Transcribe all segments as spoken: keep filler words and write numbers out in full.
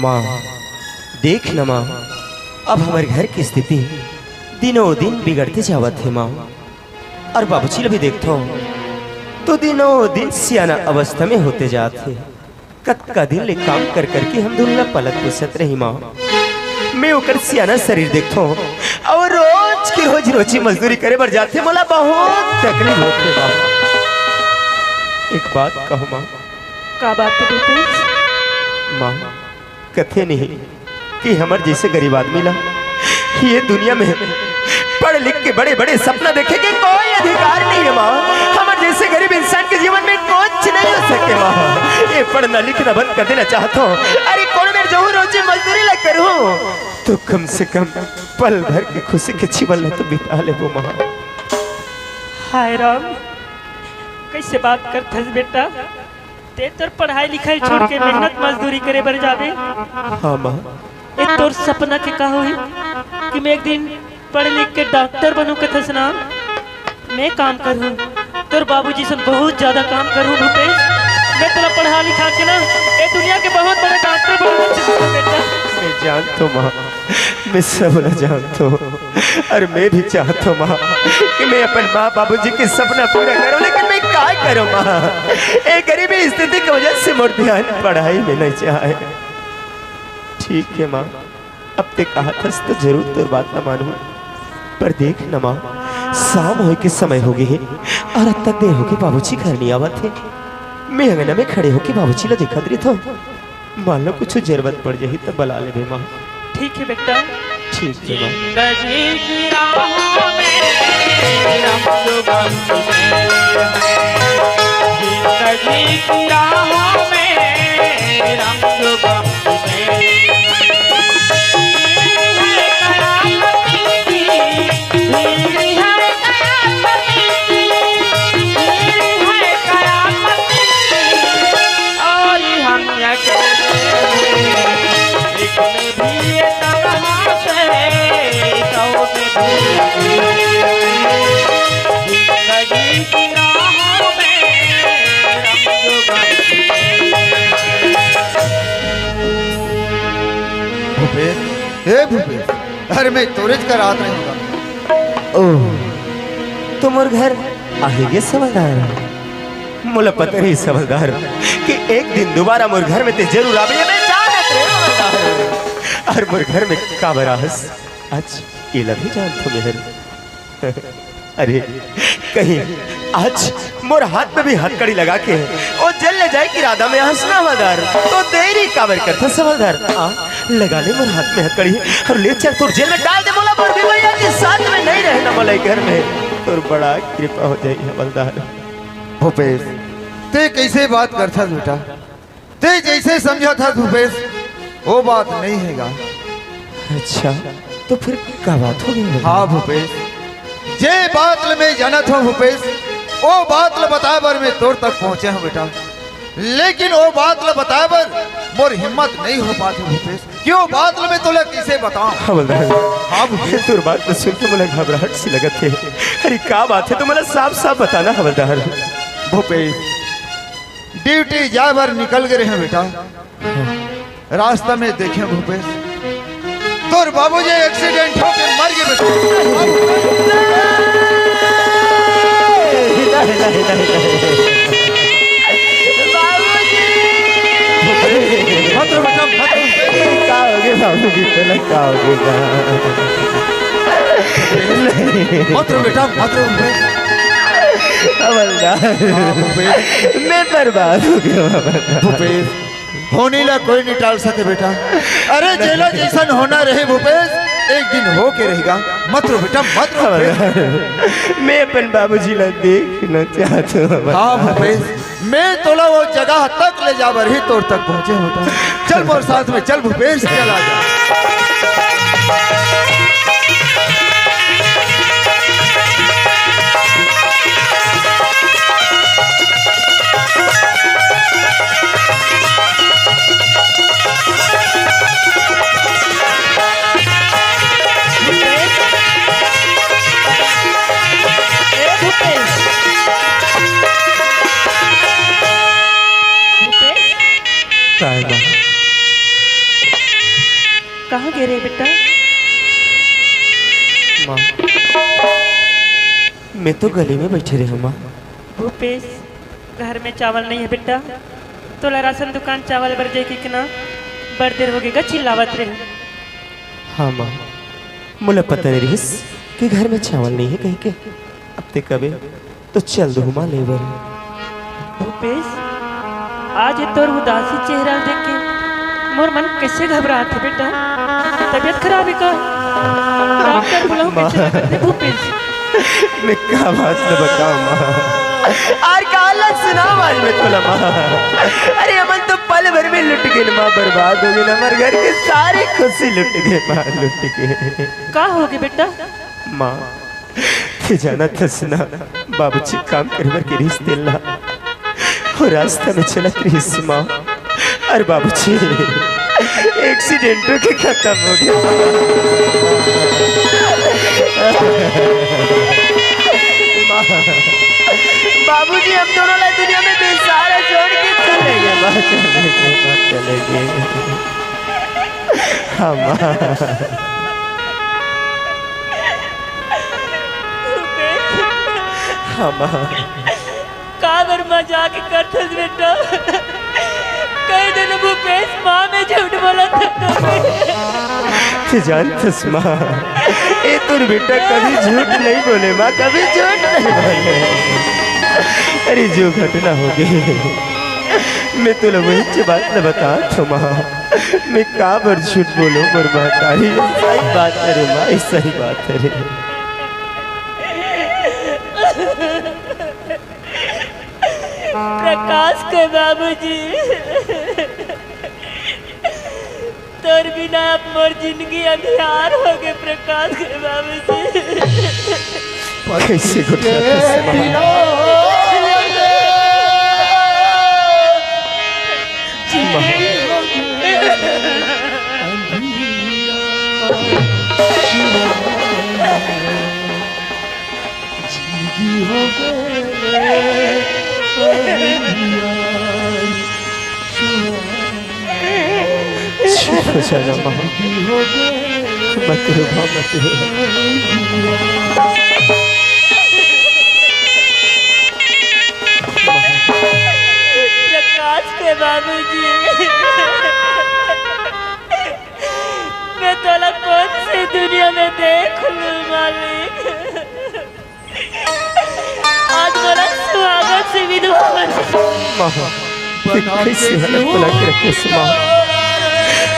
माँ, देख न माँ, अब हमर घर के स्थिति दिनों दिन बिगड़ते जावत हे माँ। अउ बाबूजी ल भी देखथों तो दिनों दिन सियाना अवस्था में होते जात हे। कतका दिन ले काम कर कर के हम दूनों ला पलत पोसत रही माँ। मैं ओकर सियाना शरीर देखथों अउ रोज के रोज रोजी मजदूरी करे बर जाथे, मोला बहुत तकलीफ होथे माँ। एक बात कहूँ माँ। का बात हे भूपेश? माँ, कथे नहीं कि हमर जइसे गरीब आदमी ला ये दुनिया में पढ़ लिख के बड़े बड़े सपना देखे के कोई अधिकार नहीं हे माँ। हमर जइसे गरीब इंसान के जीवन में कुछ नहीं हो सके माँ। ये पढ़ना लिखना बंद कर देना चाहत हों। अरे कोनो मेर जाहूँ रोजी मजदूरी ला करूँ तो कम से कम पल भर की खुशी के जीवन ला तो बिता लेबो माँ। हाय राम, कइसे बात करथस बेटा? तें तोर पढ़ाई लिखाई छोड़ के मेहनत मजदूरी करे बर जाबे। हाँ माँ। ए तोर सपना के का होही कि मैं एक दिन पढ़ लिख के डॉक्टर बनूं कथस ना? मैं काम करहूं, तोर बाबूजी सन बहुत ज्यादा काम करहूं भूपेश। मैं तोला पढ़ा लिखा के ना ए दुनिया के बहुत बड़ा डॉक्टर बनूं बेटा। मैं जानथों माँ, मैं सब ला जानथों। अउ मैं भी चाहथों माँ कि मैं अपन माँ बाबूजी के सपना पूरा करूँ, लेकिन मैं का करूँ माँ, ए गरीबी स्थिति के वजह से मोर ध्यान पढ़ाई में नहीं जाए। ठीक हे माँ, अब तें कहत हस तो जरूर तोर बात ला मानहूँ, पर देख न माँ, शाम होय के समय होगे हे अउ अब तक देर होगे बाबूजी घर नहीं आवत हे। मैं अंगना में खड़े होके बाबूजी ला देखत रहिथों। मान लो कुछ जरूरत पड़ जाही त बला लेबे माँ। ठीक हे बेटा। ठीक हे माँ। जिंदगी की राहों में रंग बंग में, जिंदगी की राहों में रंग बंग में। भूपेश, हे भूपेश, अरे मैं तोरेच कर आत रहे हूँ। ओह, तो मोर घर आही गेस हवलदार। मोला पता रहिस हवलदार कि एक दिन दोबारा मोर घर में तें जरूर आबे, मैं जानत रहे हवलदार। अउ मोर घर में काबर आहस, आज एला भी जानथों मैं। अरे, कहीं आज मोर हाथ में भी हथकड़ी लगा के ओ जेल ले जाय के इरादा में आहस ना हवलदार, तो देरी काबर करथस हवलदार? आ, लगा ले मोर हाथ में हथकड़ी अउ ले चल तोर जेल में डाल दे मोला, मोर भी भैया के साथ में नहीं रहना मोला घर में। तोर बड़ा कृपा हो जाही हवलदार। भूपेश, तें कइसे बात करथस बेटा? तें जइसे समझथस भूपेश, ओ बात नहीं हे गा। अच्छा, तो फिर का बात होगे? हाँ भूपेश, जे बात ल मैं जानत हूँ भूपेश, ओ बात ल बताय बर मैं तोर तक पहुँचे हूँ बेटा, लेकिन ओ बात ल बताय बर मोर हिम्मत नहीं हो पात हे भूपेश। कि ओ बात ल मैं तोला कइसे बताऊँ? हवलदार। हाँ भूपेश। तोर बात ल सुन के मोला घबराहट सी लगत हे। अरे का बात हे, तो मोला साफ साफ बताना हवलदार। भूपेश, ड्यूटी जाय बर निकल गे रहेंव बेटा। रास्ता में देखेंव भूपेश, तोर बाबूजी एक्सीडेंट होके मर गे बेटा। बाबूजी! मत रो बेटा, मत रो। का होगे बाबूजी, तोला का होगे? मत रो बेटा, मत रो। हवलदार, भूपेश। मैं बर्बाद हो गया हूँ। भूपेश, होनी ला कोई नहीं टाल सके बेटा। अरे जेला जइसन होना रहे भूपेश, एक दिन होके रहेगा। मत रो बेटा, मत रो भूपेश। मैं अपन बाबूजी ला देखना चाहत हूँ। हाँ भूपेश, मैं तोला वो जगह तक ले जाय बर ही तोर तक पहुँचे हूँ बेटा। चल मोर साथ में, चल भूपेश, चल आ जा। भूपेश। भूपेश। काय बा? के रे बेटा? माँ, मैं तो गली में बैठे रहे हूँ माँ। भूपेश, घर में चावल नहीं है बेटा, तोला राशन दुकान चावल बर जाए के ना, बड़ देर होगे गा चिल्लावत रहे। हाँ माँ, मोला पता नहीं रहिस कि घर में चावल नहीं है कहीं के। अब ते कबे तो चल दूँ माँ लेबर। भूपेश, आज ये तोर उदासी चेहरा देख के मोर मन कैसे घबरात है बेटा। तबीयत खराब है का? डॉक्टर बुलाऊं माँ। कैसे लगत है भूपेश? मैं का बात न बताऊं माँ, और का लग सुनाऊं आज मैं तोला माँ। अरे हमन तो पल भर में लुट गए माँ, बर्बाद हो गए, हमारे घर के सारी खुशी लुट गए माँ, लुट गए। का हो गए बेटा? माँ, ते जानत हस ना, बाबूजी काम करे बर गे रिहिस तेला, वो रास्ता में चलत रिहिस माँ, अउ बाबूजी एक्सीडेंट होके खतम हो गया। माँ, बाबूजी हम दोनों ला दुनिया में बेसहारा छोड़ के चले गए माँ, चले गए माँ, चले गए। हाँ माँ। भूपेश, हाँ माँ। काबर मजाक करथस बेटा? कहि दे ना भूपेश, माँ मैं झूठ बोलत हँव। ते जानथस माँ, ए तोर बेटा कभी झूठ नहीं बोले माँ, कभी झूठ नहीं बोले। अरे जो घटना हो गई, मैं तोला वही बात न बतात हँव माँ। मैं काबर झूठ बोलूं मोर महतारी, सही बात है रे माँ, सही बात है रे। प्रकाश के बाबूजी, तोर बिना अब मोर जिंदगी अंधियार हो गए प्रकाश के बाबूजी। कैसे गुजरत हस माँ? चुप हो जा ना माँ, मत रो माँ, मत रो। प्रकाश के बाबूजी, मैं तोला कौन सी दुनिया में देख लूं मालिक। आज मोला सुहागन से विधवा बना। माँ, ये कैसे हालत बना के रखे हस माँ?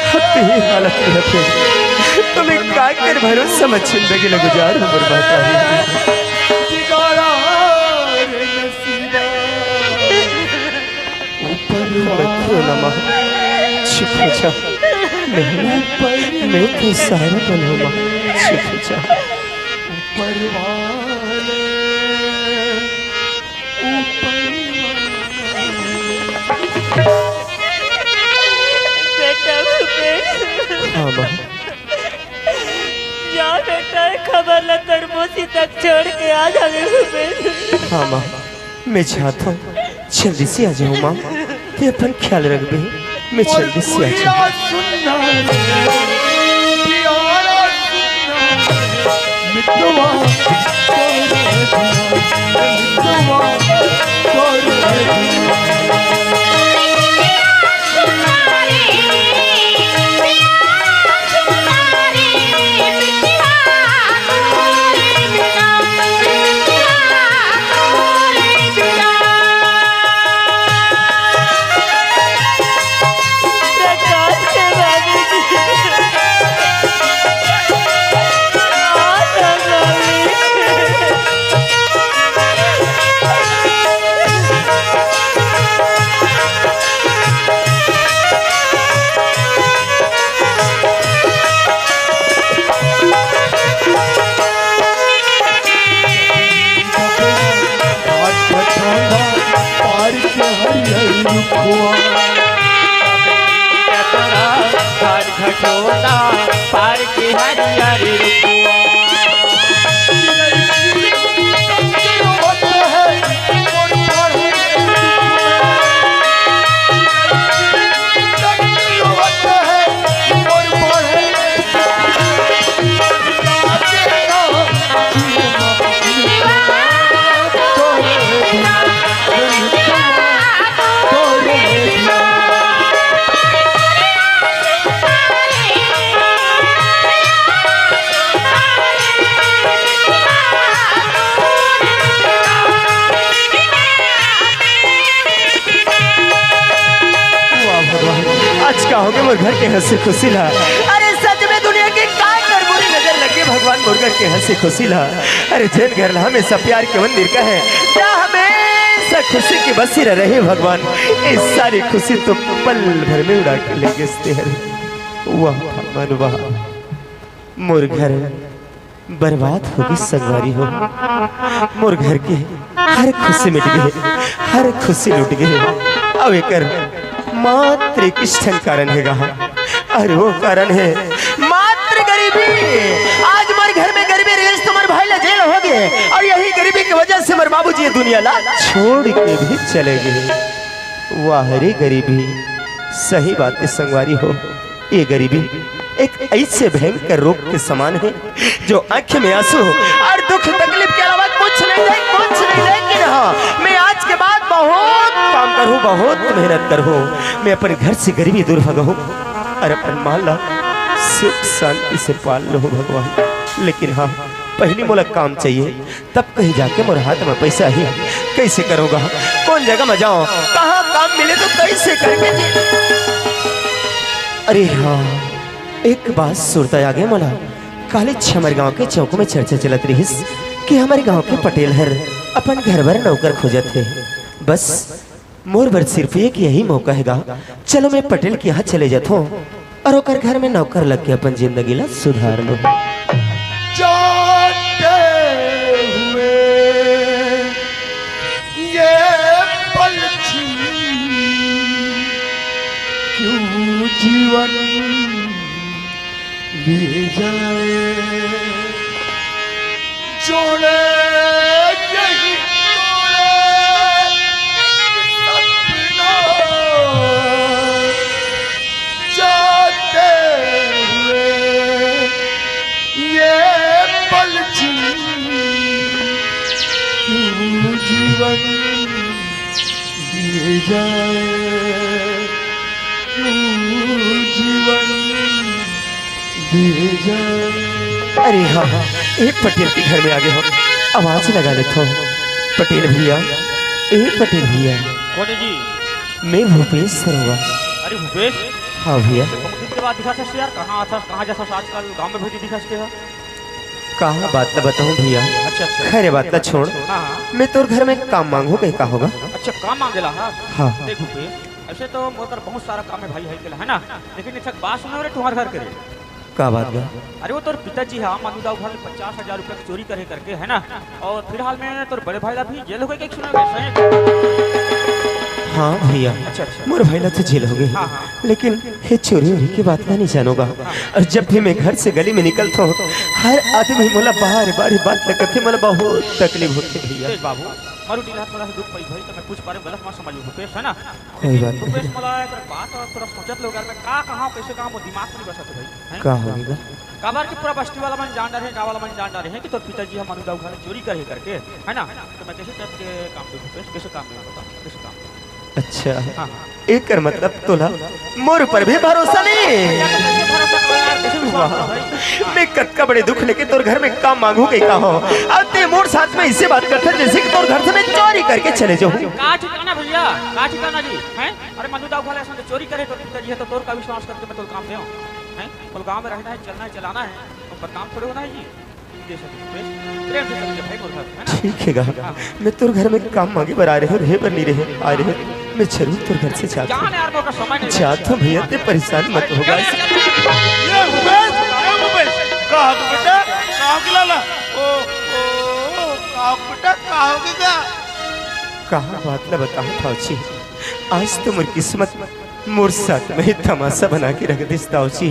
अब ते ये हालत में रखे, तो मैं का कर भरोसा में जिंदगी ल गुजार हमर महतारी। मत रो ना माँ, चुप हो जा। मैं, मैं तो सारा बन हूँ माँ, चुप हो जा। ऊपर वाले, ऊपर वाले। बेटा भूपेश। हाँ माँ। जा बेटा, खबर ला तोर मौसी तक छोड़ के आ जाबे भूपेश। हाँ माँ, मैं जात हूँ, जल्दी से आ जाओ माँ। ते अपन ख्याल रखबे, मैं जल्दी से आ जाऊँ। मोर घर के हंसी खुशी ला। अरे सच में दुनिया के का कर बुरी नजर लगे भगवान मोर घर के हंसी खुशी ला। अरे जेन घर ला हमेशा प्यार के मंदिर कहे, जा हमेशा खुशी की बसेरा रहे भगवान। ये सारी खुशी तो पल भर में उड़ा के ले गेस ते हरे। वाह भगवान वाह, मोर घर बर्बाद होगे संगवारी हो। मोर घर के हर खुशी मिट गे, हर खुशी लुट गे। अब एकर मात्र एक ठन कारण हे गा, अउ वो कारण हे मात्र गरीबी। आज मोर घर में गरीबी रहिस तो मोर भाई ला जेल होगे, अउ यही गरीबी के वजह से मोर बाबूजी ये दुनिया ला छोड़ के भी चले गे। वाह रे गरीबी, सही बात हे संगवारी हो। ये गरीबी एक ऐसे भयंकर रोग के समान हे, जो आंख में आंसू अउ दुख तकलीफ के अलावा कुछ नहीं दे, कुछ नहीं दे। लेकिन हाँ, मैं आज के बाद बहुत काम करूँ, बहुत मेहनत करूँ, मैं अपन घर से गरीबी दूर भगाहूँ अउ अपन माँ ला सुख शांति से पाल लूँ भगवान। लेकिन हाँ, पहली मोला काम चाहिए, तब कहीं जाके मोर हाथ में पैसा ही। कैसे करूँगा, कौन जगह में जाऊँ, कहाँ काम मिले तो कैसे करके जी। अरे हाँ, एक बात सुरता आ गे मोला। काली छमर गांव के चौक में चर्चा चलत रहिस कि हमर गांव के पटेल हर अपन घर बर नौकर खोजत हे। बस मोर बर सिर्फ एक यही मौका हे गा। चलो मैं पटेल के यहाँ चले जाथों अउ ओकर घर में नौकर लग के अपन जिंदगी ला सुधार लूँ। जाते हुए ये पल छिन क्यों जीवन ले जाए। जोड़े यही तोड़े सपना जाते हुए ये पल छिन क्यों जीवन दिए जाए, क्यों जीवन दिए जाए। अरे हाँ, हाँ, ए पटेल के घर में आ गे हों, आवाज लगा लेथों। पटेल भैया, ए पटेल भैया। कौन हे जी? मैं भूपेश सरवा। अरे भूपेश, हाँ भैया। बहुत दिन के बाद दिखत हस यार, कहाँ आथस, कहाँ जाथस आजकल, गाँव में भी नइ दिखत हस। का बात ला बताहूँ भैया। अच्छा, अच्छा। खैर, ये बात ला छोड़। हाँ, हाँ। मैं तोर घर में काम मांगहूँ कहे का होगा? अच्छा, काम मांगेला हा? हाँ। देख भूपेश, ऐसे तो मोर कर बहुत सारा काम हे भाई, हे केला, हे ना? लेकिन एक ठक बात सुन रे, तुम्हार घर के रे। का बात बा? अरे वो तोर पिताजी हा, मनु दाऊ घर ले पचास हजार रुपया के चोरी करे करके, हे ना? अउ फिलहाल में तोर बड़े भाई ला भी जेल होगे कहिके सुने हों, सही हे? हाँ भैया, अच्छा, अच्छा। मोर भाई ला तो जेल होगे। हाँ, हाँ। लेकिन ये चोरी वोरी के बात ला नइ जानों गा। हाँ। अउ जब भी मैं घर से गली में निकलथों, हर आदमी मोला बार बार ये बात ला कथे, मोला बहुत तकलीफ होथे भैया। देख बाबू, मरु डीला थोड़ा सा दुख पाइस भाई, तो मैं कुछ बारे में गलत मत समझ भूपेश, हे ना? कोई बात नहीं। भूपेश, मोला एक बात अउ थोड़ा सोचत ले यार, मैं का कहाँ, कैसे कहाँ, मोर दिमाग में नइ बसत हे भाई, हे? का होगे गा? काबर कि पूरा बस्ती वाला मन जान डरे, गाँव वाला मन जान डरे हे कि तोर पिताजी हा मनु दाऊ घर चोरी करे हे करके, हे ना? तो मैं कैसे टाइप के काम दूँ भूपेश, कैसे काम दूँ, बता, कैसे काम दूँ? अच्छा, हाँ, हाँ। एकर मतलब तोला मोर ऊपर भी भरोसा नइ हे। भैया, तो कैसे भरोसा करो यार, कैसे विश्वास करो भाई? मैं कतका बड़े दुख लेके तोर घर में काम मांगहूँ कहे का हों, अउ तें मोर साथ में अइसे बात करथस जइसे कि तोर घर से मैं चोरी करके चले जाहूँ। का ठिकाना भैया, का ठिकाना जी, हे? अरे मनु दाऊ घर ले अइसन चोरी करे तोर पिताजी हा, तो तोर का विश्वास करके मैं तोर काम देहूँ, हे? बोल, गाँव में रहना हे, चलना हे, चलाना हे, तो बदनाम थोड़े होना हे जी। दे सकते हो, प्रेम से चल जा भाई मोर घर, हे ना? ठीक हे गा। हाँ। मैं तोर घर में काम मांगे बर आए रहेंव, रहे बर नइ रहे, आए रहेंव। मैं जरूर तोर घर से जात हों। जान यार, मोर कर समय नइ हे। जात हों भैया, तें परेशान मत हो। चल यार, चल। ए भूपेश, ए भूपेश, का होगे बेटा? का होगे लाला? ओ, ओ, ओ, का होगे बेटा? का होगे गा? का बात ला बताहूँ दाऊ जी, आज तो मोर किस्मत मोर साथ में तमाशा बना के रख दिस दाऊ जी।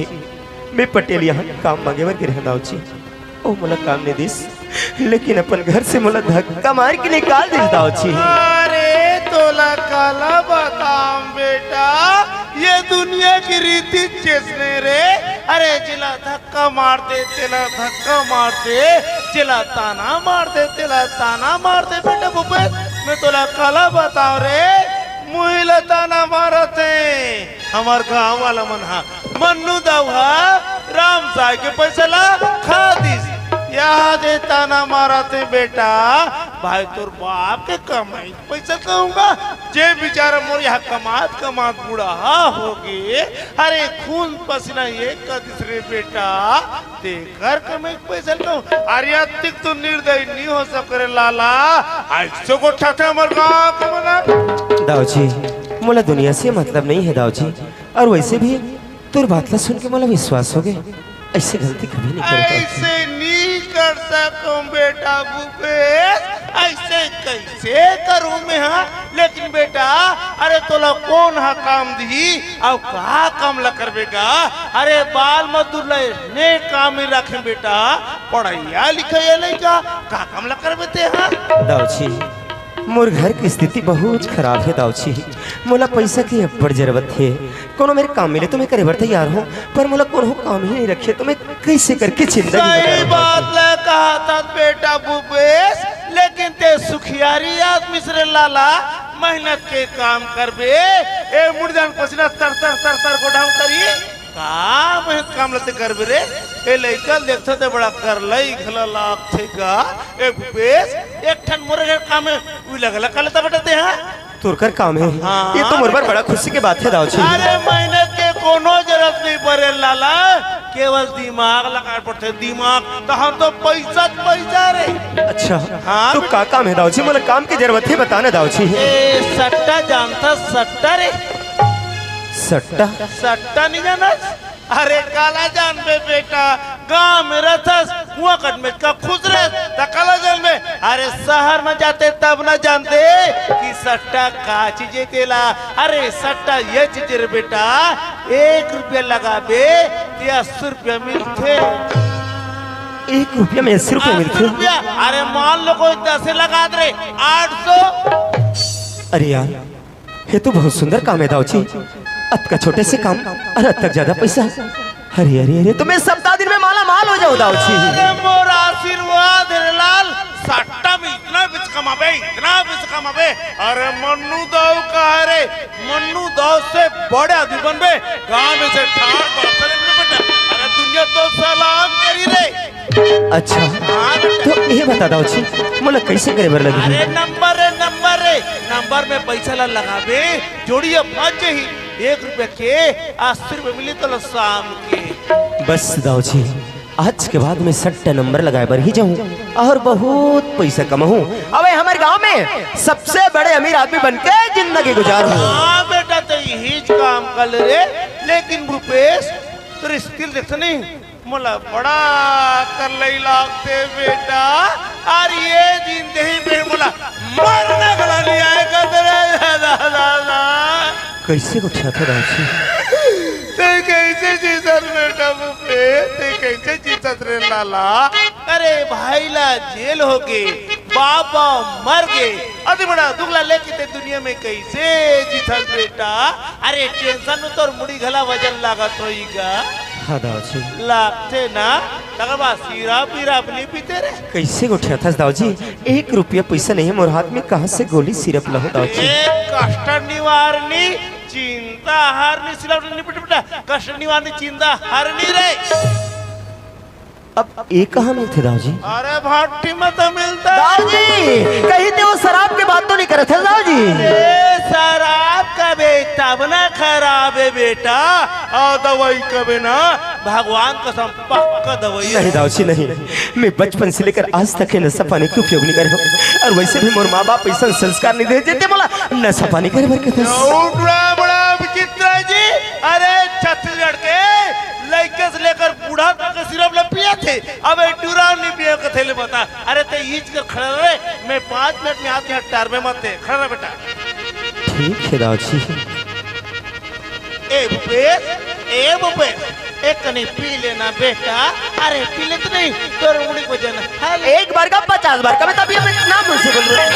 मैं पटेल यहाँ काम मांगे बर गे रहेंव दाऊ जी, ओ मोला काम नइ दिस, लेकिन अपन घर से मोला धक्का मार के निकाल दिस दाऊ जी। अरे तोला काला बतावँव बेटा, ये दुनिया के रीति चेस नइ रे। अरे जेला धक्का मारथे, तेला धक्का मारथे, जेला ताना मारथे, तेला ताना मारथे। बेटा भूपेश, मैं तोला काला बतावँव रे, मुही ला ताना मारथे। हमर गाँव वाला मन हा, मन्नू दाऊ हा राम साय के पैसा ला खा दिस। याद हे ताना मारथे बेटा, भाई, तोर बाप के कमाई के पइसा कहूंगा, जे बेचारा मोर यहाँ कमात कमात बूढ़ा होगे। अरे, खून पसीना एक कर दिस रे बेटा, तेकर कमाई के पइसा ल कहूं। अरे, अतिक तो निर्दयी नहीं हो सके रे लाला। ऐसे को ठाठे हमर गाँव के मना। दाऊ जी, मोला दुनिया से मतलब नहीं है दाऊ जी, और वैसे भी तोर बात ला सुन के मोला विश्वास हो गए, ऐसे गलती कभी नहीं करता। ऐसे नहीं कर सकूं बेटा भूपेश, ऐसे कैसे करूं मैं, हाँ? लेकिन बेटा, अरे तोला कौन हा काम दिही, अउ का काम ला करबे गा? अरे बाल मजदूर ला ने काम ही रखे बेटा, पढ़ाइया लिखाइया नहीं का, का काम ला करबे ते, हाँ? दाऊ जी, मोर घर के स्थिति बहुत खराब हे दाऊ जी, मोला पैसा के अब्बड़ जरूरत हे। कोनो मेर काम मिले तो मैं करे बर तैयार हूँ, पर मोला कोनो काम ही नहीं रखे तो मैं कैसे करके जिंदगी सही गुजारूं? बात ला कहा था बेटा भूपेश, लेकिन ते सुखियारी आदमी से रे लाला, मेहनत के काम करबे। ए मुड़ जान पसीना तर तर तर तर गोडाउन करी, का मेहनत काम लते करबे रे? ए लइका ल देखथस ते बड़ा करलई घला लागथे गा। ए भूपेश, एक ठन मोरे घर काम हे, उही लगला कर लेता बेटा ते, हाँ? तोर कर काम हे। हाँ। ये तो मोर बर बड़ा खुशी के बात हे दाऊ जी। अरे मेहनत के कोनो जरूरत नहीं परे लाला, केवल दिमाग लगाए पड़थे, दिमाग। तो हम तो पैसा च पैसा रे। अच्छा, हाँ तो बेटा। का काम हे दाऊ जी? मोला काम के जरूरत हे, बता ना दाऊ जी। ए सट्टा जानथस, सट्टा रे। सट्टा? सट्टा नहीं जानस? अरे काला जानबे बेटा, गांव में रहथस, हुआ कट में का खुश रहे, त काला जानबे। अरे शहर में जाते तब ना जानते कि सट्टा का चीज हे तेला। अरे सट्टा ये चीज रे बेटा, एक रुपया लगाबे ते अस्सी रुपया मिलथे। एक रुपया में अस्सी रुपया अस्सी मिलथे? रुपया। अरे मान लो कोई दस लगा दे रे, आठ सौ। अरे यार, ये तो बहुत सुंदर काम हे दाऊ जी। अतका छोटे से काम और अतका ज्यादा पैसा। अरे, अरे, अरे, तो मैं सप्ताह दिन में माला माल हो जाऊं दाऊ जी। अरे, मोर आशीर्वाद हे रे लाल, सट्टा में इतना बीस कमाबे, इतना बीस कमाबे। अरे, मन्नू दाऊ कहा रे, मन्नू दाऊ से बड़े आदमी बनबे, गांव में से ठाड़ बड़ा करे बेटा। अरे, दुनिया तो सलाम करी रे। अच्छा, हाँ बेटा। तो ये बता दाऊ जी, मोला कैसे करे बर लगही? अरे नंबर रे, नंबर रे, नंबर में पैसा ला लगाबे, जोड़िया फंस जही, एक रुपया के अस्सी रुपया मिली तोला शाम के। बस दाऊ जी, आज के बाद मैं सट्टा नंबर लगाए बर ही जाऊं और बहुत पैसा कमाऊं। अबे हमर गांव में सबसे बड़े अमीर आदमी बन के जिंदगी गुजारूं। हाँ बेटा, ते यही काम कर ले रे। लेकिन भूपेश, तोर skill देखत नहीं, मोला बड़ा करलई लागथे बेटा। अरे ये जिंदगी में मोला मरना गला नहीं आए कदरे दादा। कैसे गोठियाथस दाऊ जी? ते कैसे जीतस बेटा भूपेश, ते कैसे जीतस रे लाला? अरे भाई ला जेल होगे, बाप मरगे, अति बड़ा दुख ला लेके ते दुनिया में कैसे जीतस बेटा? अरे tension में तोर मुड़ी घला वजन लागत होही गा। हाँ दाऊ जी। लागथे ना, तकर बाद सिरप विरप नहीं पीते रे। कैसे गोठियाथस दाऊ जी? एक रुपया पैसा नहीं हे मोर हाथ में, कहाँ से गोली सिरप लाहूं दाऊ जी? एक कष्ट निवारणी चिंता हरणी सिरप नहीं पीते बेटा, कष्ट निवारणी चिंता हरणी रे। अब ये कहाँ मिलथे दाऊ जी? अरे भट्टी में तो मिलथे। दाऊ जी, कहीं ते वो शराब के बात तो नहीं करथस दाऊ जी? अरे शराब कबे तब ना खराब हे बेटा, अउ दवाई कबे ना, भगवान कसम पक्का दवाई हे। नहीं दाऊ जी नहीं, मैं बचपन से लेकर आज तक ये नशा पानी के उपयोग नहीं करे हूँ, और वैसे भी मोर माँ बाप ऐसा संस्कार नहीं दे देते मोला नशा पानी करे बर के। उठ रहा बड़ा विचित्र जी, अरे छत्तीसगढ़ के लइका से लेकर बूढ़ा तक के सिरप ल पियाथे। अबे डुरा नहीं पिए के थैले बता। अरे ते ईच के खड़ा रहे, मैं पाँच मिनट में आते हैं, टरबे मत थे, खड़ा रह बेटा। ठीक हे दाऊ जी। ए भूपेश, ए भूपेश, एक कनी पी लेना बेटा। अरे पी ले तो नहीं, तोर उड़ी को जना। हल एक बार का पचास बार का, मैं तभी अभी नाम से बोल रहा हूँ।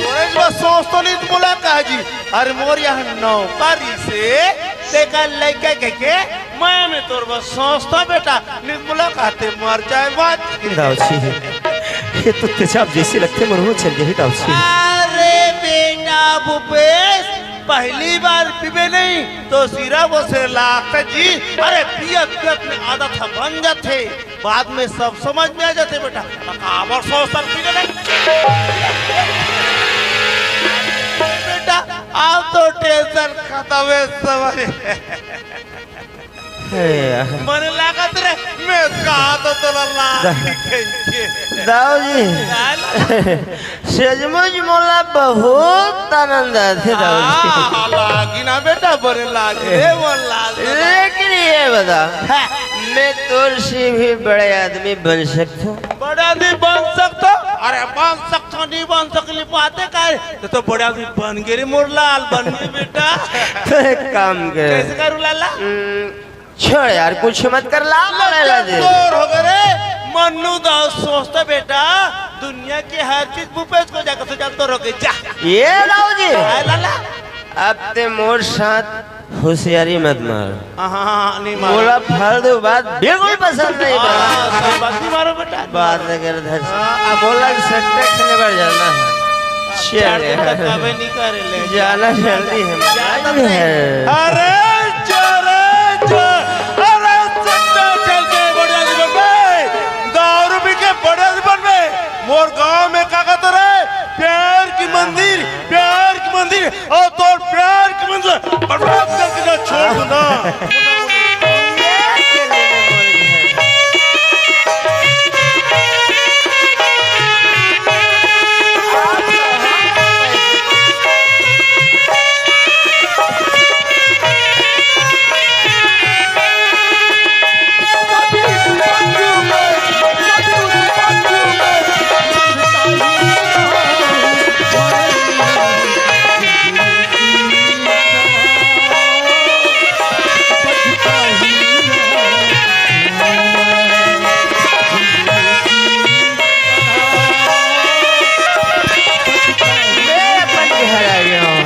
तोरे बस सोच तो नहीं बोला का जी। अरे मोर यहाँ नौकरी से तेकर लइका के, के मैं, मैं तोर बस सोचता बेटा, निर्मला कहते मर जाए बात। दाऊ जी, ये तो तेजाब जैसे लगथे, मन हो चल जाही दाऊ जी। अरे बेटा भूपेश, पहली बार पीबे नहीं तो सिरा वो से लागता जी। अरे पियत पियत में आदत ह बन जाथे। बाद में सब समझ में आ जाथे बेटा। त काबर सौ साल पी ले? बेटा, अब तो टेंशन खतम हे, समझ। हे यार। मने लागत रे, मैं कहा तो तोला लागी कहिके। दाऊ जी। लाल। सचमुच मोला बहुत आनंद आथे दाऊ जी। हाँ, लागी ना बेटा, बने लागी रे, मोला लागी। लेकिन ये बता, हाँ। मैं तोर से भी बड़े आदमी बन सकथों? बड़े आदमी बन सकथों? अरे बन सकथों, नहीं बन सकली, बातें का है? तो, तो बड़े आदमी बन गे रे मोर लाल, बन गे बेटा। तो एक काम कर। कैसे करूँ लाला? हम्म, छोड़ यार, कुछ मत कर, लाभ ले ले दे। चोर हो गए रे। मन्नू दाऊ सोचता बेटा, दुनिया की हर चीज भूपेश को जाकर से जानता रहो के जा। ये दाऊ जी। हाय लाला। अब ते मोर साथ होशियारी मत मार। हाँ, हाँ, हाँ, नहीं मार। मोला फालतू बात बिल्कुल पसंद नहीं बा। हाँ, सही बात नहीं मारो बेटा। बात अगर धर हाँ, अब मोला सट्टा खेले बर जाना है। हाँ, चल चार दिन यार। तक कभी नहीं करे ले। जाना जल्दी है। जाना जल्दी नहीं। है। अरे चोरे चोर, अरे सट्टा खेल के बढ़िया जीवन में, दारू पी के बढ़िया जीवन में, मोर गांव में का कहत रहे, प्यार की मंदिर, प्यार की मंदिर, और तोर प्यार की मंदिर बर्बाद करके ना छोड़ दूंगा। मैं अपन के हरा गया हूँ।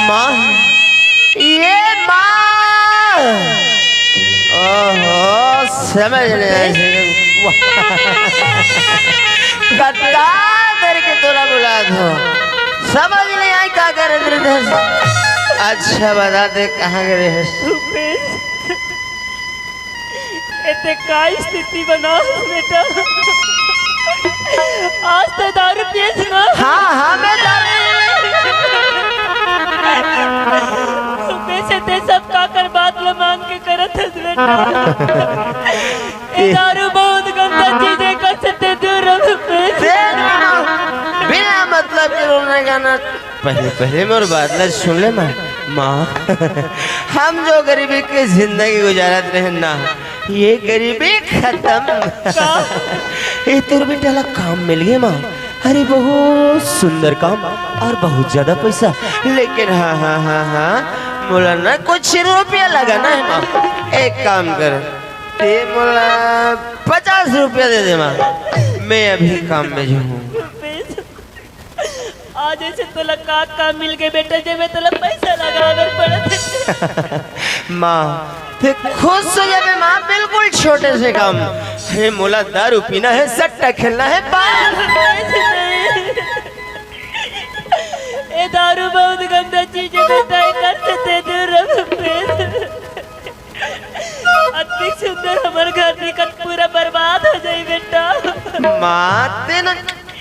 माँ, ये माँ। ओहो, समझ नहीं आई। वाह। कत्ता करके तोला बुला दो। समझ नहीं आई का करे तेरे। अच्छा बता दे कहाँ गए हैं? एते का स्थिति बना बेटा? आज तो दारू पियस ना। हाँ, हाँ, मैं दारू। रुपेश, ते सब काकर बात ल मान के करत हस बेटा। ए दारू बहुत गंदा चीज है, कर से ते दूर रह रुपेश। देख ना, बिना मतलब के रोने का ना। पहले, पहले मोर बात ला सुन ले माँ। माँ, हम जो गरीबी के जिंदगी गुजारत रहे ना, ये गरीबी खत्म। का? ये तोर बेटा ला काम मिल गया माँ। अरे बहुत सुंदर काम और बहुत ज्यादा पैसा। लेकिन हाँ, हाँ, हाँ, हाँ, मोला ना कुछ रुपया लगाना है माँ। एक काम कर, ते मोला पचास रुपया दे दे माँ, मैं अभी काम में जाऊँ। आज ऐसे तोला का काम मिल गए बेटा, जे में तोला पैसा लगावे पड़त है। माँ, ते खुश हो जाबे माँ, बिल्कुल छोटे से काम। अरे मोला दारू पीना है, सट्टा खेलना है, बस। ए दारू बहुत गंदा चीज है बेटा, एकर से ते दूर रह। अतिक सुंदर हमर घर निकट पूरा बर्बाद हो जाई बेटा। माँ, ते न,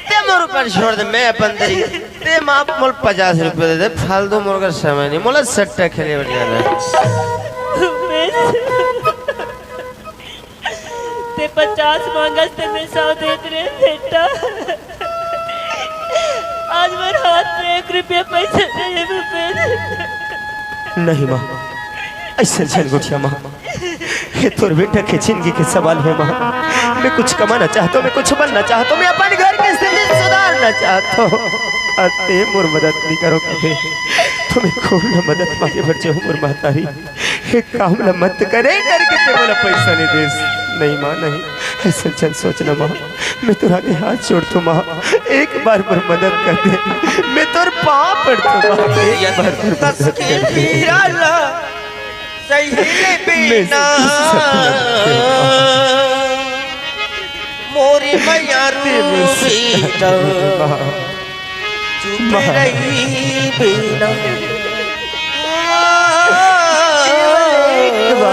ते मोर ऊपर छोड़ दे, मैं अपन तरीके। ते माँ मोल पचास रुपया दे दे, फालतू मोर कर समय नहीं, मोला सट्टा खेले बर जाना है। उमेश, ते पचास मांगस ते मैं सौ देत रहे बेटा। आज मोर हाथ में एक रुपया पैसा नहीं है भूपेश। नहीं माँ, ऐसा झन गोठिया माँ, ये तोर बेटा के जिंदगी के सवाल है माँ। मैं कुछ कमाना चाहता हूँ, मैं कुछ बनना चाहता हूँ, मैं अपन घर की स्थिति सुधारना चाहता हूँ। अते मोर मदद नहीं करो कभी, तुम्हें खूब ना मदद मांगे बर जाऊँ मोर महतारी। ये काम ला मत करे करके ते मोला पैसा नहीं देस। नहीं माँ, नहीं, ऐसा झन सोचना माँ, मैं तोर आगे हाथ जोड़थों माँ, एक बार मोर मदद कर दे, मैं तोर पाँव पड़थों माँ, एक बार मोर मदद कर दे। पीरा ला सही ले मैं बिना, मोरी मैया रूसी डर। चुप रही बिना।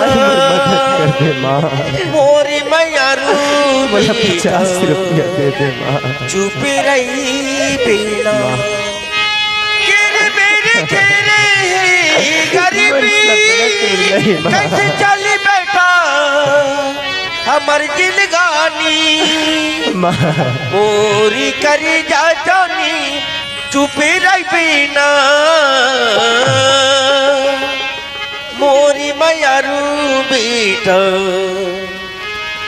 मोर मदद कर दे माँ। मोरी मयारू मोला बेटा, पचास रुपया दे दे माँ। चुप रही बिना। माँ। गिर मेरे घेरे ही गरीबी। मोर सपना टूट गई माँ। कैसे चली बेटा हमर जिंदगानी। माँ। मोरी करी जा जानी चुप रही बिना। मोरी मयारू बेटा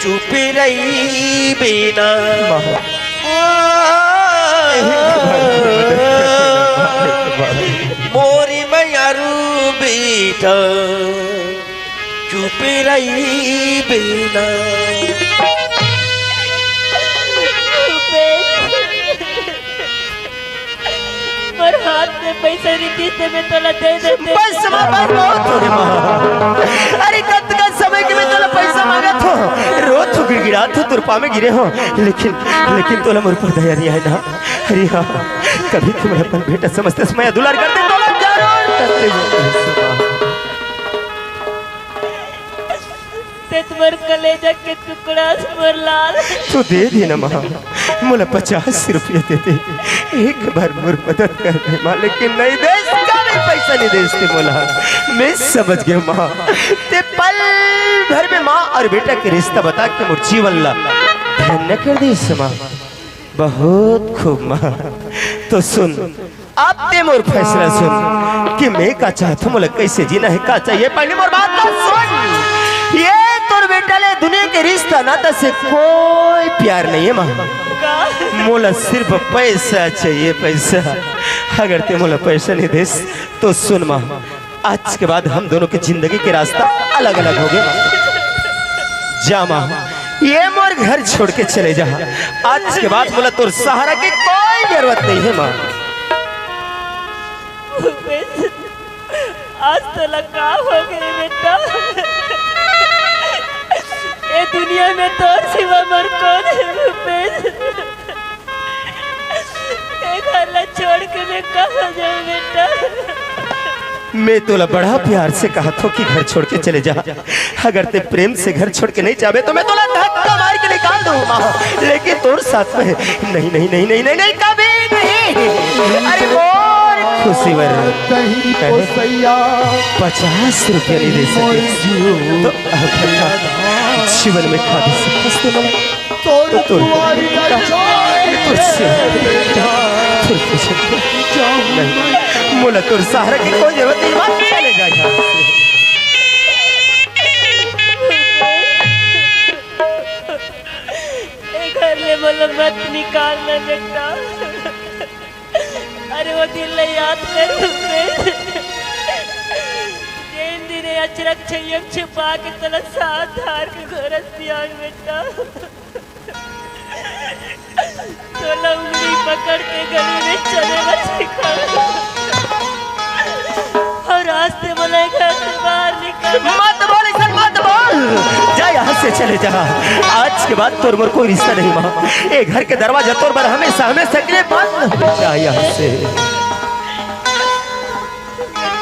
चुप रही बिना। माँ। मोरी मयारू बेटा चुप रही बिना। मोर हाथ में पैसा रहितिस त मैं तोला दे देते। बस माँ, बस, बहुत हो गे माँ। अरे कतका समय के मैं तोला पैसा मांगत हों, रोत हों, गिड़गिड़ात हों, तोर पाँव में गिरे हों, लेकिन, लेकिन तोला मोर ऊपर दया नहीं आय ना। अरे हाँ, कभी तुम अपन बेटा समझते समय दुलार करते तोला जरूर करते। ते त मोर कलेजा के टुकड़ा अस मोर लाल। तू दे दे ना माँ, मोला पचास रुपया दे दे, एक बार मोर मदद कर दे माँ, लेकिन नहीं देस, कभी पैसा नहीं देस ते मोला। मैं समझ गेंव माँ, ते पल भर में माँ अउ बेटा के रिश्ता बता के मोर जीवन ला धन्य कर देस माँ। बहुत खूब माँ। तो सुन, अब ते मोर फैसला सुन कि मैं का चाहत हों, मोला कैसे जीना हे, का चाहिए, पहली मोर बात ला सुन। ये तोर बेटा ले दुनिया के रिश्ता नाता से कोई प्यार नहीं हे माँ। का? मोला सिर्फ पैसा चाहिए, पैसा। अगर ते मोला पैसा नहीं देस तो सुन माँ, आज के बाद हम दोनों के जिंदगी के रास्ता अलग-अलग हो गे। जा माँ, ये मोर घर छोड़ के चले जा। आज के बाद मोला तोर सहारा के कोई जरूरत नहीं हे माँ। भूपेश, आज तोला का हो गे बेटा? ए दुनिया में तोर सिवा मोर कोन हे भूपेश? ए घर ला छोड़ के मैं कहाँ जाऊँ बेटा? मैं तोला बड़ा प्यार से कहत हों कि घर छोड़ के चले जा। अगर ते प्रेम से घर छोड़ के नहीं जाबे तो मैं तोला धक्का मार के निकाल दूँ माँ। लेकिन तोर साथ में नहीं, नहीं, नहीं, नहीं, नहीं, नहीं, कभी नहीं। अरे मोर खुशी बर कहीं को सैया पचास रुपया नहीं दे सके तो अब जीवन में खा दे सकते। तोर दुआरी ला छोड़ के तोर से, तोर से नहीं, मोला तोर सहारा के कोई जरूरत नहीं, मत चले जा यहाँ से। ए घर ले मोला मत निकाल ना बेटा। अरे वो दिन ले याद कर भूपेश। जेन दिन ए अचरक छैया छुपा के तोला साथ धार के घोरस सियान बेटा। तोला उंगली पकड़ के गली में चले बर सिखाए। अउ आज ते मोला घर से बाहर निकाल। मत बोल, इसन मत बोल। जा यहाँ से चले जा। आज के बाद तोर मोर कोई रिश्ता नहीं माँ। ए घर के दरवाजा तोर बर हमेशा, हमेशा के लिए बंद। जा यहाँ से।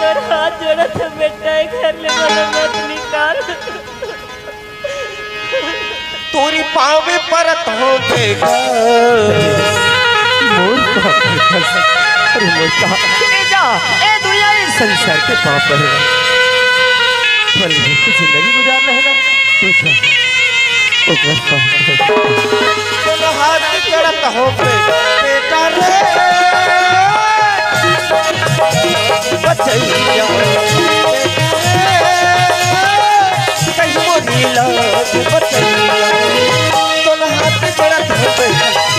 तोर हाथ जोड़त हों बेटा, ए घर ले मोला मत निकाल। तोरी पाँव में परत हों बेटा। मोर पाँव में परत, अरे मोर का, ए जा, ए दुनिया, ए संसार के पाँव पर। पल भर की जिंदगी गुजारना हे ना, तू जा, ओकर पाँव पर। तोर हाथ जोड़त हों बेटा रे। बचैया। कहीं मोरी लाज बचैया। तोर हाथ जोड़त हों,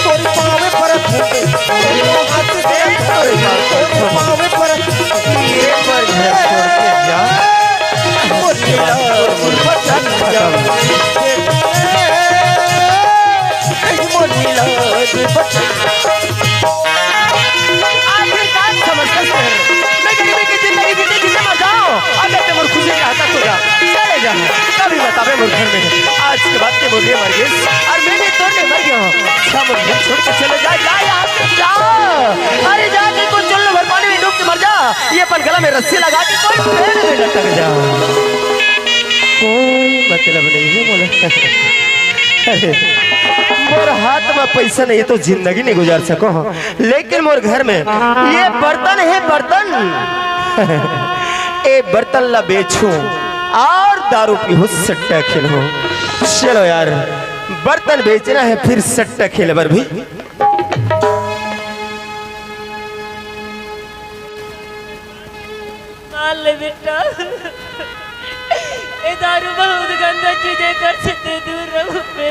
तोर पाँव परत हों, तोर हाथ जोड़त हों, तोर पाँव परत हों। ये पर घर छोड़ के जा। मोरी लाज बचैया। कहीं मोरी लाज बचैया। आखिरकार समझ सकते हैं, मैं गरीबी की जिंदगी जीते जीते मर जाऊं, अगर ते मोर खुशी के हकदार हो जा, चले जा, कभी बताबे मोर घर में, आज के बाद ते मोर लिए मर गेस, अउ मैं भी तोर लिए मर गया हूँ, जा मोर घर छोड़ के चले जा, जा यहाँ से जा, अरे जाके कोई चुल्लू भर पानी में डूब के मर जा, ये अपन गला में रस्सी लगा के कोई पेड़ में लटक जा। कोई मतलब नहीं है मोला। अरे, मोर हाथ में पैसा नहीं है तो जिंदगी नहीं गुजार सको हो, लेकिन मोर घर में ये बर्तन है, बर्तन। ए बर्तन ला बेचूं और दारू पीहूं, सट्टा खेलूं। चलो यार, बर्तन बेचना है, फिर सट्टा खेले बर भी। मान ले बेटा, ए दारू बहुत गंदा चीज है, एकर से ते दूर रहू बे।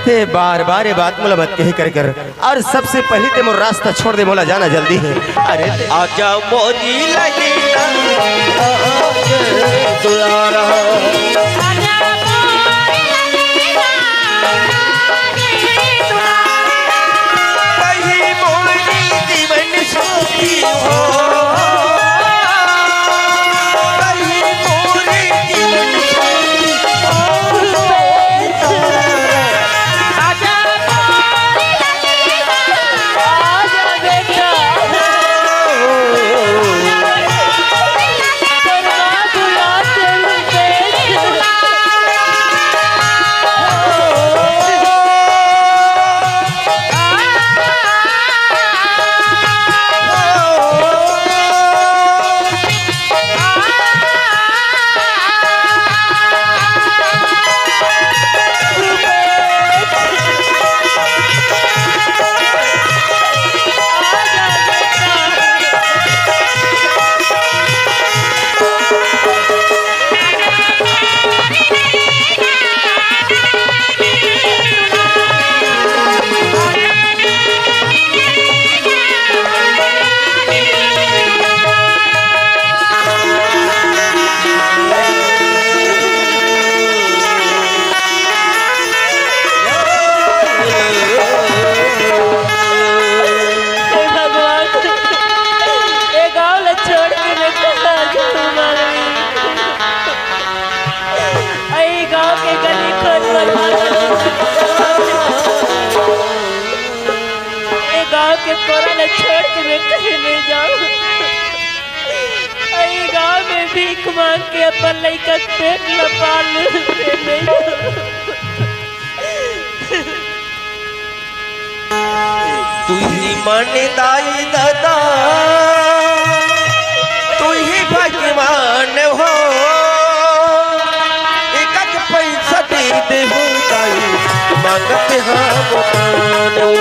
ते बार बार ये बात मोला मत कहे करे कर। और सबसे पहले ते मोर रास्ता छोड़ दे, मोला जाना जल्दी है। अरे ते आजा मोरी लगी, आजा दुलारा। हे भगवान, ए गांव ला छोड़ के मैं कहां जाऊं माई? ए गांव के गली खोद बर्बाद, ए गांव के कोरा ला छोड़ के मैं कहीं नहीं जाऊं। ए गांव में भीख मांग के अपन लइका के पेट ला पाल ले। तुही मन दाई ददा, तुही भगवान हो। एकक पैसा दे देहू दाई, मांगत हम दान हो।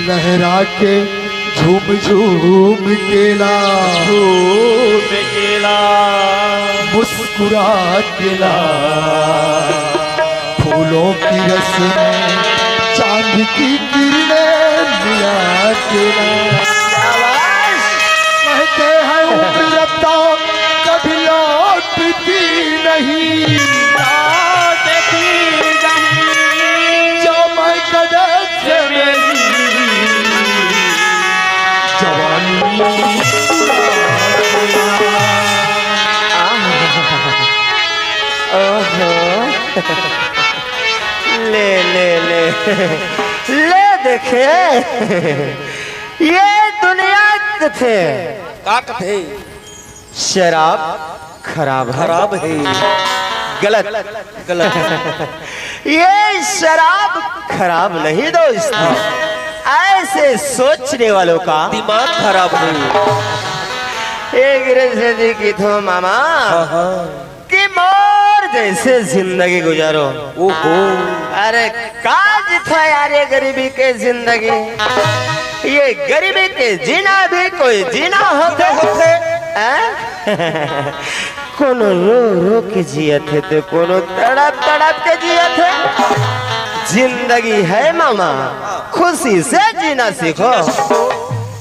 लहरा के झूम झूम केला, झूम केला, मुस्कुरा केला, फूलों की रस में चांद की किरणें मिला केला। कहते हैं उम्र रफ्ता कभी लौटती नहीं, लौटती नहीं। जो मैं कदम से मेरी जवानी। ओहो। ले, ले, ले। ले देखे। ये दुनिया कथे। का कथे? शराब खराब है। खराब है। गलत। गलत। ये शराब खराब नहीं दोस्त। हाँ। ऐसे सोचने वालों का दिमाग खराब है। एक रस देखी थो मामा। हाँ, हाँ। कि मोर जैसे जिंदगी गुजारो। ओहो। अरे का जीथो यार ये गरीबी के जिंदगी, ये गरीबी के जीना भी कोई जीना होथे। होथे। हैं? कोनो रो रो के जियत हे तो कोनो तड़प तड़प के जियत हे। जिंदगी है मामा, खुशी से जीना सीखो।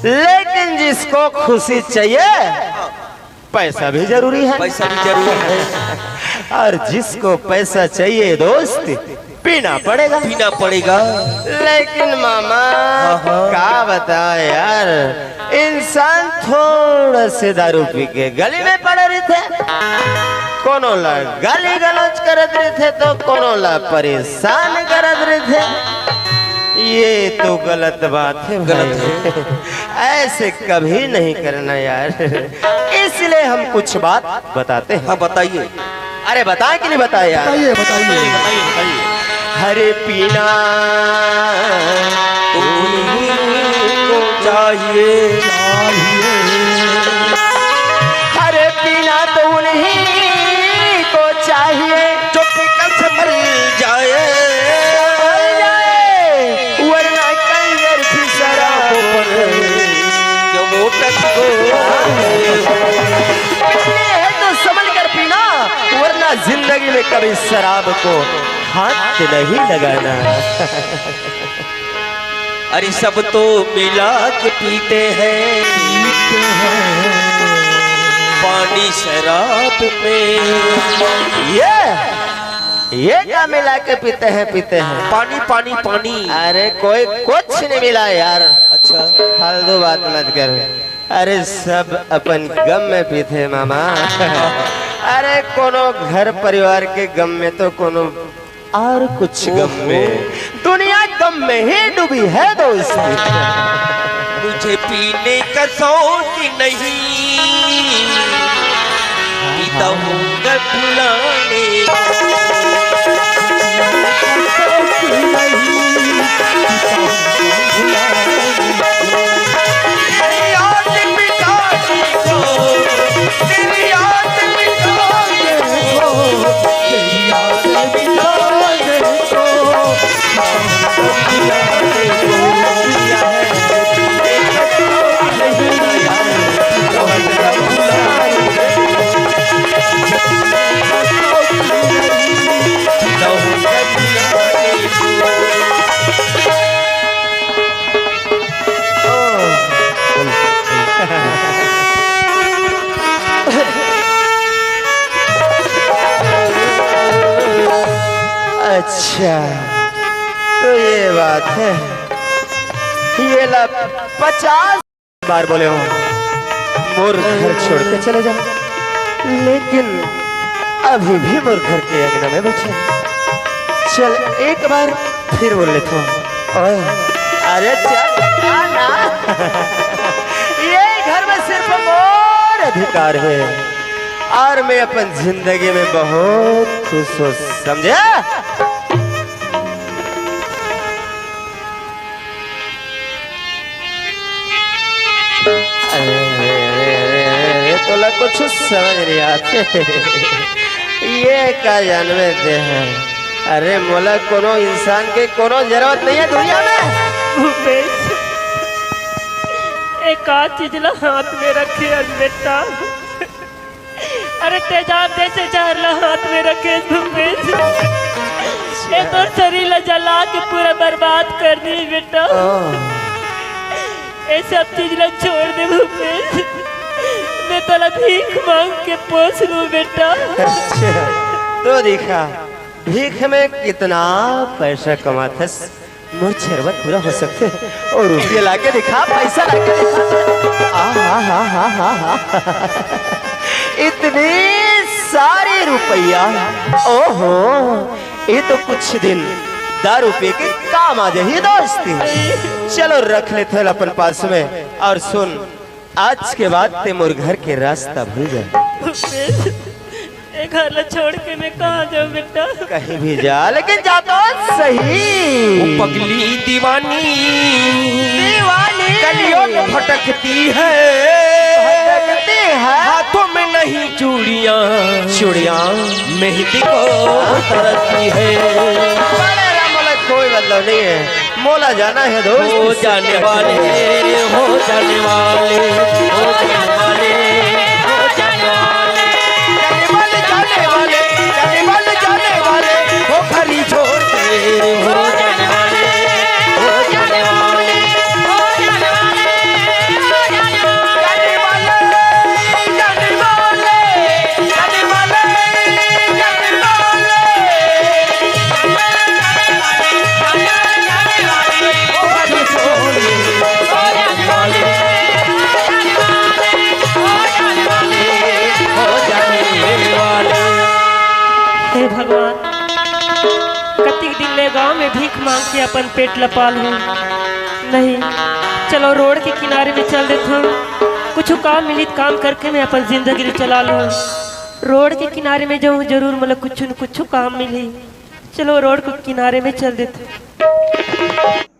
लेकिन जिसको खुशी चाहिए, पैसा भी जरूरी है। पैसा भी जरूरी है। और जिसको पैसा चाहिए दोस्त, पीना पड़ेगा। पीना पड़ेगा। लेकिन मामा, हाँ, हाँ। का बताओ यार, इंसान थोड़ा से दारू पी के गली में पड़े रहिथे, कोनो ला गाली गलौज करत रहिथे तो कोनो ला परेशान करत रहिथे। ये तो गलत बात है भाई। गलत है। ऐसे कभी नहीं करना यार। इसलिए हम कुछ बात बताते हैं। हाँ, बताइए। अरे बताए कि नहीं बताए यार? बताइए, बताइए। बताइए, बताइए। हरे पीना उन्हीं को चाहिए। चाहिए। हरे पीना तो उन्हीं को चाहिए। जो पीकर से मर जाए। मर जाए। वरना कंजर भी शराब पर। क्यों मोटक को। पीनी है तो संभल कर पीना, वरना जिंदगी में कभी शराब को हाथ नहीं लगाना। अरे सब तो मिला के पीते हैं पानी शराब में। ये, ये क्या मिला के पीते हैं, पीते हैं? पानी, पानी, पानी। अरे कोई कुछ नहीं मिला यार। अच्छा। फालतू बात मत कर। अरे सब अपन गम में पीथे मामा। अरे कोनो घर परिवार के गम में तो कोनो और कुछ गम में। दुनिया गम में ही डूबी है दोस्त। मुझे पीने का शौक नहीं, पीता हूँ मैं फुलाने को। अच्छा, तो ये बात है, ये ला पचास बार बोले हो मोर घर छोड़ के चले जा, लेकिन अभी भी मोर घर के अंगना में बैठे। चल, एक बार फिर बोल लेता हूँ। ओए, अरे चल, आ ना। ये घर में सिर्फ मोर अधिकार है और मैं अपन जिंदगी में बहुत खुश हूँ, समझे? अरे, अरे, अरे, अरे, अरे, तोला कुछ समझ नहीं आते। ये का जानवे दे हैं? अरे मोला कोनो इंसान के कोनो जरूरत नहीं है दुनिया में। भूपेश, एक आध चीज ला हाथ में रखे हस बेटा। अरे तेजाब जैसे जहर ला हाथ में रखे हस भूपेश। ये तो शरीर ला जला के पूरा बर्बाद कर दी बेटा। ये सब चीज ला छोड़ दे भूपेश। मैं तोला भीख मांग के पोस लूं बेटा। अच्छा, तो देखा, भीख में कितना पैसा कमाथस, मोर जरूरत पूरा हो सकथे। और रुपया लाके दिखा, पैसा लाके दिखा। आ, हा, हा, हा, हा, हा। इतनी सारी रुपया, ओहो, ये तो कुछ दिन दारू पी के काम आ जाही दोस्ती। चलो रख लेथन अपन पास में। और सुन, आज के बाद ते मोर घर के रास्ता भूल जा। ए घर ला छोड़ के मैं कहाँ जाऊँ बेटा? कहीं भी जा, लेकिन जा तो सही। वो पगली दीवानी, दीवानी। गलियों में भटकती है, भटकती है। हाथों में नहीं चूड़ियाँ, चूड़ियाँ। मेहंदी को तरसती है। बड़े राम वाला कोई मतलब नहीं है। मोला जाना है दोस्त। हो जाने वाले, हो जाने वाले, हो जाने वाले, हो जाने वाले। जाने वाले, जाने वाले, जाने वाले, जाने वाले, हो घरी छोड़ के, हो जाने वाले, हो जाने वाले, हो जाने वाले, हो जाने वाले। जाने वाले, जाने वाले, जाने वाले। हे भगवान, कतिक दिन ले गांव में भीख मांग के अपन पेट ल पाल हूँ। नहीं, चलो रोड के किनारे में चल देथन, कुछ काम मिली त काम करके मैं अपन जिंदगी ल चला लूँ। रोड के किनारे में जाऊँ, जरूर मोला कुछ न कुछ काम मिली। चलो रोड के किनारे में चल देथन।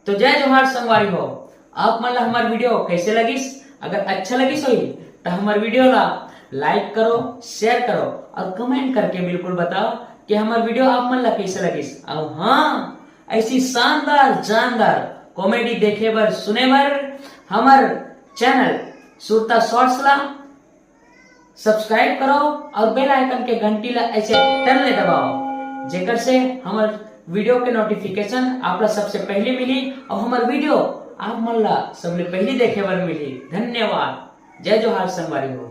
तो जय जोहार संगवारी हो, आप मन ला हमर वीडियो कैसे लगिस? अगर अच्छा लगिस होही त हमर वीडियो ला लाइक करो, शेयर करो और कमेंट करके बिल्कुल बताओ कि हमर वीडियो आप मन ला कैसे लगिस। और हाँ, ऐसी शानदार जानदार कॉमेडी देखे बर, सुने बर हमर चैनल सुरता शॉर्ट्स ला सब्सक्राइब करो और बेल आइकन के घंटी ला ऐसे टन ले दबाओ, जेकर से हमर वीडियो के नोटिफिकेशन आप ला सबसे पहले मिली और हमर वीडियो आप मन ला सबले पहले देखे बर मिली। धन्यवाद। जय जोहार संगवारी हो।